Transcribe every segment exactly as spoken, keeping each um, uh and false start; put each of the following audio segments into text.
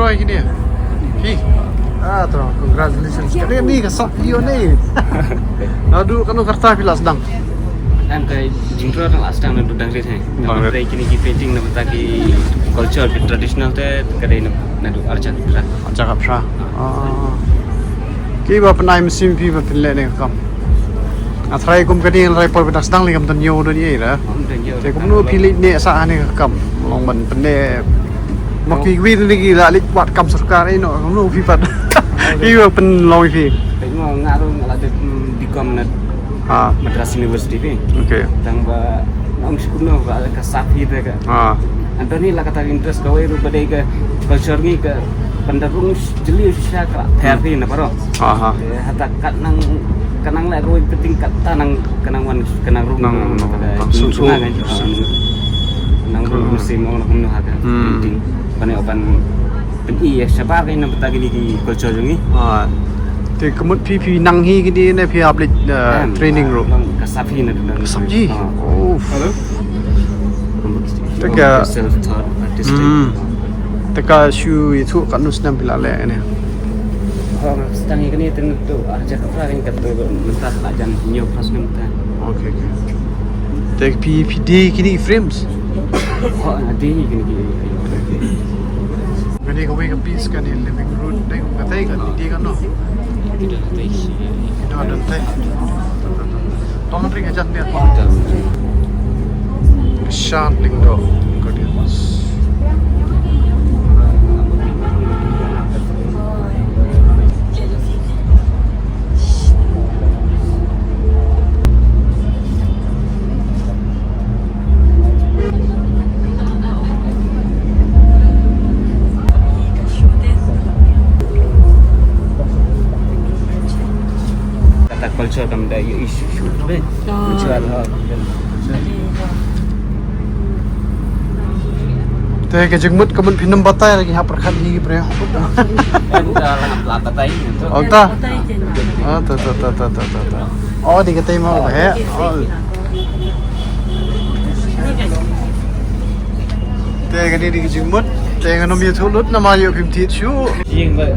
Oi, kine. Phi. Ah, to, congratulations. Kane ni ka sap ïo ni. Naduh kano ka rta phi la sdang? Em, ka jingtrei tang la sdang naduh dang rit hi. Dang rit. Naduh kine ki painting, naduh ki culture, ki traditional te, ka dei naduh archa ka phra. Archa ka phra. Ah. Ki ba pynai mynsiem phi ba pynleh ne ka kam. Nga tharai kum kane nga tharai por ba dang sdang lei kam don ïew don ïew ra. Ym don ïew. Te kumno phi leit ne sa ne ka kam. Long ban pynleh. Ma ki wi ne ki la leit wad kam sorkar ïa no kumno phi pat. Phi ba pynlong phi. Te nga nga ruh nga la dep, mm, B Com na Ha. Madras University phi. Okay. Tang ba nga ong shu kumno ba ka sap hi te ka. Ha. Anto ni la kata interest kawei ruh ba dei ka culture ngi ka pynda rung jylliew shisha ka ther phi na baroh. Ha, ha. Eh, hata kat nang, ka nang leh ruh ka ting kat ta nang, ka nang wan, ka nang rung nang, nang, nang, nang, nang, sung, sung, sung, kan? Sung. Nang rung, hmm, sung, ong, ong, ha, kan? Hmm. Ting, ban, ban, ban, i, ya, shabar, kan, na bynta kine ki culture jong ngi. Ah. Te ka mut phi, phi nang hi kine ne phi hap leit, eh, em, training ruh? Nang ka sap hi na, na, ka sap hi? Ah. Oh. Hello? Te ka self taught artist. Hmm. Te ka shu ïathuh katno snem phi la leh ne? Ho, nga sdang ïa kane te naduh arhajar khatphra kan, katto mynta la jan hynñiew phra snem mynta. Okay, okay. Te phi, phi die kine ki frames? Ho, nga die kine ki. Kane kawei ka piece kane living room, dei ka tei ka die ka no. Ki don tei. Ki don tei. Tong ring ajan dia. Shan Lyngdoh. Ka dei. Kata culture kam da ïohi shuh shuh. Culture ha. Te ka jingmut ka mut phin ym batai lagi ha pyrkhat hi ki briew. Em, ka la ngam la batai ngan tu. Oh, ta. Ah, ta, ta. Oh, dei katai mo he. Oh. Te kane dei ka jingmut. Te ngan ym ïathuh lut namar ïoh phim thied shuh. Jing ba,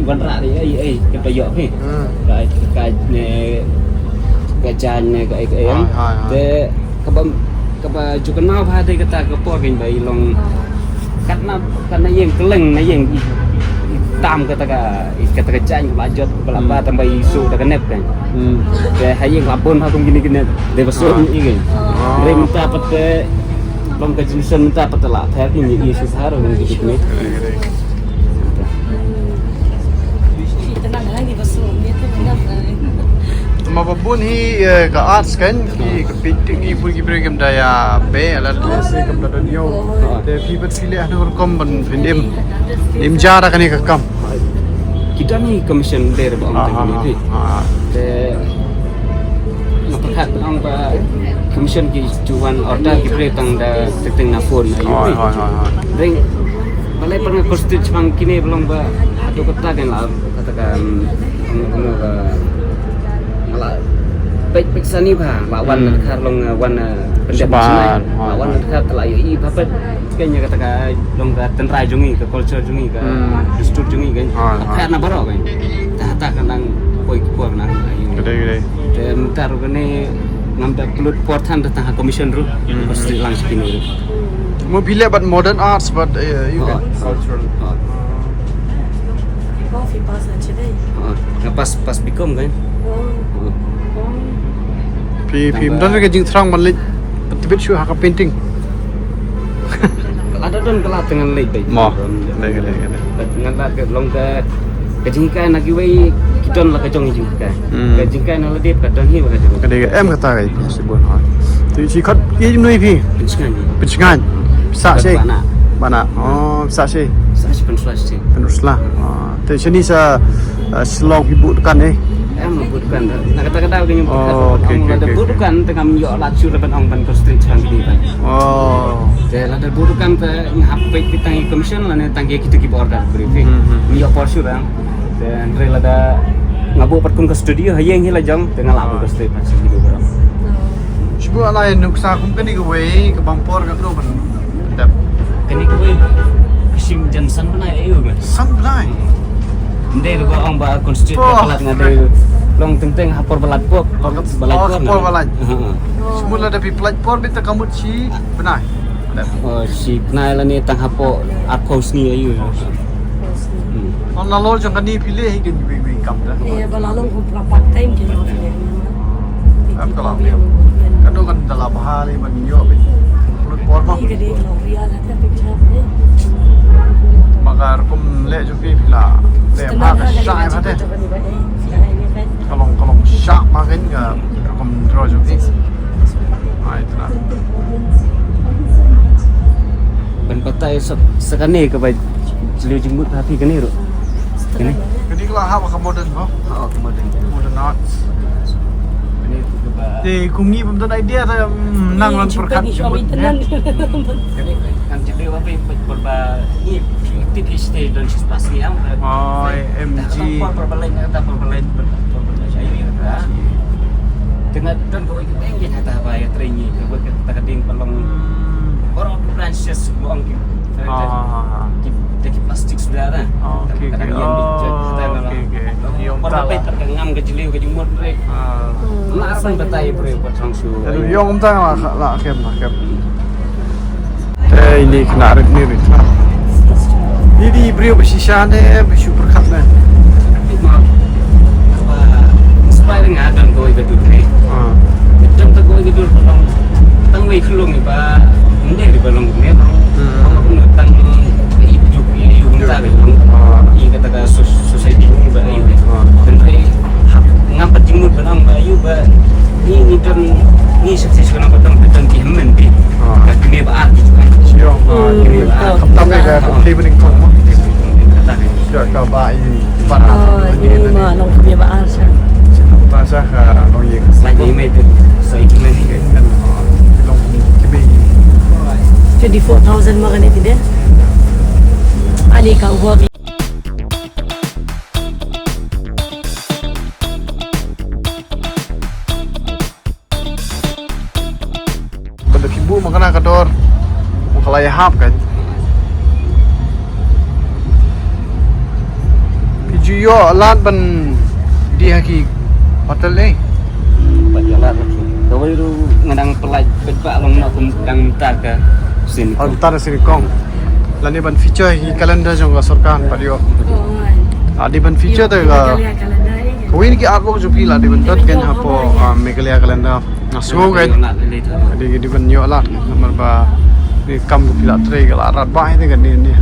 ban rah dei ei ei ka ba ïoh hi. Hmm. Ka, ka ne, ka jan ne ka ei ka ei. Hai, hai, hai. Te kaba, kaba ju kynmaw bha dei kata ka por kan ba i long. Katna, katna ïeng kylleng na ïeng i, i tam kata ka, i kata ka jaiñ ba jot ba la ba tam ba i su da ka nep kan. Hmm. Te ha ïeng la bun ha kum kine kine dei ba su i kan. Oh. Dei mynta pat te long ka jingson mynta pat te la ther kine i su sar long kine kine. Ma ba bun hi, eh, ka arts kan, ki, ka painting, ki bun ki briew kim da ïa be, ala te se kam da don ïew. Te phi bad phi leh hanu rukom ban phin im, im ja da kane ka kam. Ki don hi commission der ba ong. Aha, te kine phi. Aha. Te nga pyrkhat ong ba commission ki ju wan order ki briew tang da, te tang na phone na. Hoi, hoi, hoi, hoi. Ring. Balei pyrnga kos tu chmang kine ba long ba haduh kata kan la kata ka, mm, ong, ong, uh, la peit peit sani ba la wan, hmm, na dkhar long, uh, wan, uh, pyndep. Sban, sban, la wan, ha, na dkhar te la ïohi ba peit kan ïa kata ka long ka tynrai jong ngi, ka culture jong ngi, ka, hmm, dustur jong ngi kan. Ha, ha. Ka na baroh kan. Ta ta ka nang poi ki por nang. Ka dei, ka dei. Te mynta ruh kane ngam da pynlut por than da tang ha commission ruh. Hmm. Kos tu lang sha kine ruh. Mo phi leh bad modern arts bad, eh, you can cultural. Phi pass na chidei? Nga pass, pass B Com kan. Phi, phi ym don ka jingthrang ban leit ban tbit shuh ha ka painting. Ka la don ka la tang ngan leit beit. Mo. Leit, leit, leit. Ngan la ka long ka, ka jinghikai na kiwei ki don la ka jong jinghikai. Hmm. Ka jinghikai na lade ka don hi ba ka jong. Ka dei ka em kata ka phi sibun ha. Tu chi khot ki nui phi. Pynshngaiñ. Pynshngaiñ. Pisa shi. Bana. Bana. Oh, pisa shi. Pisa shi pynshngaiñ shi. Pynshngaiñ. Oh. Te shini sa, uh, Shillong phi buh dukan eh. Em buh dukan. Na kata kata ka nyum. Oh, okay, okay, okay. Buh dukan te ngam ïoh lad shuh ban ong ban concentrate shuh kine kan. Oh. Te lada buh dukan te nga hap peit ki tang ki commission lane tang ki kitu ki order kuri phi. Hmm, hmm. Ngi ïoh por shuh. Te hynrei lada nga buh pat kum ka studio ha ïing hi la jong te nga lah buh ka studio pat sha ki dei baroh. Shu buh ala ïa nuksa kum kane kawei ka bang por ka kru ban dep. Kane kawei. Jan san bnai aïu ba. San bnai. Ndei ruh ba ong ba constitute ba palat nga dei long teng teng ha por ba lait por. Por ba lait por. Por ba lait. Semut lada phi pynlait por beit te ka mut shi bnai. Oh, shi bnai lane tang hapoh arphew sngi aïu. Hmm. Ong nalor jong kane phi leh hi kin wei wei kam da. Ïa ba la long kum pra part time ki long phi leh. Am ka la phi. Kan do kan da la bha lei ban ïoh beit. Lut por ma. Maka rukom leh jong phi phi la leh bha ka shai bha te. Ka long ka long shah ma kan ka rukom draw jong phi. Ai tna. Ban batai sa sa kane ka ba jylliew jingmut ha phi kane ruh. Kane. Kane ka la hap ka modern mo. Ha ka modern. Modern art. Kane tu ka ba. Te kum ngi bym don idea ta nang lan pyrkhat jingmut. Kane kan jylliew ba phi ba ngi phi ti phi stay don shi spas ngi am. Oi, M G. Por por balen ta por balen por balen. Tengah don ko Teng ïa kata ba ïa trei ngi ka ba ka ta ka ding ka long. Hmm. Baroh ki branches ba ong ki. Ah. Ki ta ki plastik suda da. Ah, okay, okay. Oh, okay, okay. Ïa ong ta la. Ka ngam ka jylliew ka jingmut re. Ah. Mar ban batai bre ba thong shu. Ïa ong ta la la kem la kem. Te ine khynnah rit ne rit. Ine i briew ba shisha ne ba shu pyrkhat ne. Inspiring, ah, don kawei ka dur ne. Ah. Don kawei ka dur ba long tang wei khlong ba nde ri ba long ne ba. Hmm. Ba long tang i juk i juk ta ba long. Ah. I kata ka so- society ni ba i. Ah. Ngam pat jingmut ba long ba yu ba ni ni don ni success ka long ba don don ki hemmen bi. Ah. Ka kine ba ar ki juga. Sure. Ah, kine ba ar. Tam ka ka ni ba ni ko. Kata ni. Sure, ka ba i para. Oh, ini ma long kine ba ar sa. Ba sa ka long ye. Sa ni mai tu. Sa ni mai ni kan. Long kine. Twenty-four thousand ma kane tide. Ani ka work. Kada phi buh ma kane ka dor. Ka la ïahap kan. Phi ju ïoh lad ban die ha ki hotel eh. Pat ïa lad lagi. Kawei ruh nga dang pynlait pynbah long na kum dang mynta ka sien. Oh, mynta ka sien kong. Lane ban feature hi calendar jong ka sorkar pat ïoh. Oh, ai. Ah, dei ban feature te ka. Calendar, calendar, eh. Kawei na ki artwork jong phi la dei ban dot kan hapoh, ah, Meghalaya calendar. Nga sngew kan. Dei dei ban ïoh lad namar ba ki kam ki phi la trei ka la rat bha hi te ka dei ne.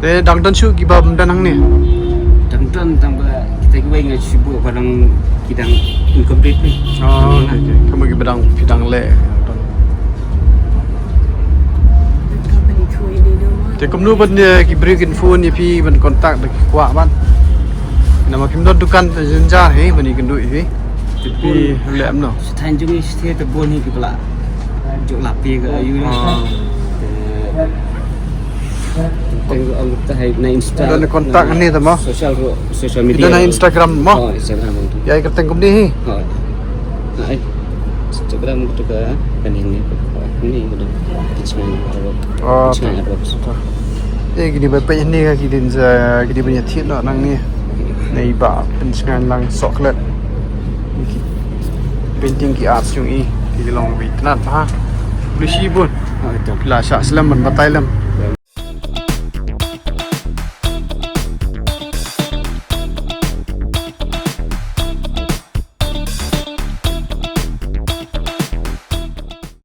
Te dang don shuh kiba ym don hangne. Dang don tang ba kita kiwei nga shu buh ba dang ki dang incomplete ne. Oh, okay, okay. Kumba kiba dang phi dang leh. Te kumno ban, eh, ki briew kin phone ïa phi ban contact da ki kwah ban. Namar phim don dukan te jynjar hi ban ïakynduh ïa phi. Te phi leh em no. Sha thaiñ jong ngi sha te bun hi kiba la jooh lap ïa ka ayu. Ah. Te teng ong ta hai na Insta. Don contact hangne te mo. Social ro- social media. Don na Instagram mo. Oh, Instagram. Ïa ka teng kumne hi. Oh. Ai, Instagram tu ka kan ini ni, ini tu. Kichman artwork. Oh, kichman artwork. Eh, kini ba pei ni ka kini sa kini ba nyathit no nang ni. Nei ba pensngan lang chocolate. Painting ki art jong i ki long wi tnat ha. Bli shi bun. Oh, itu. La sha slam ban batai lam.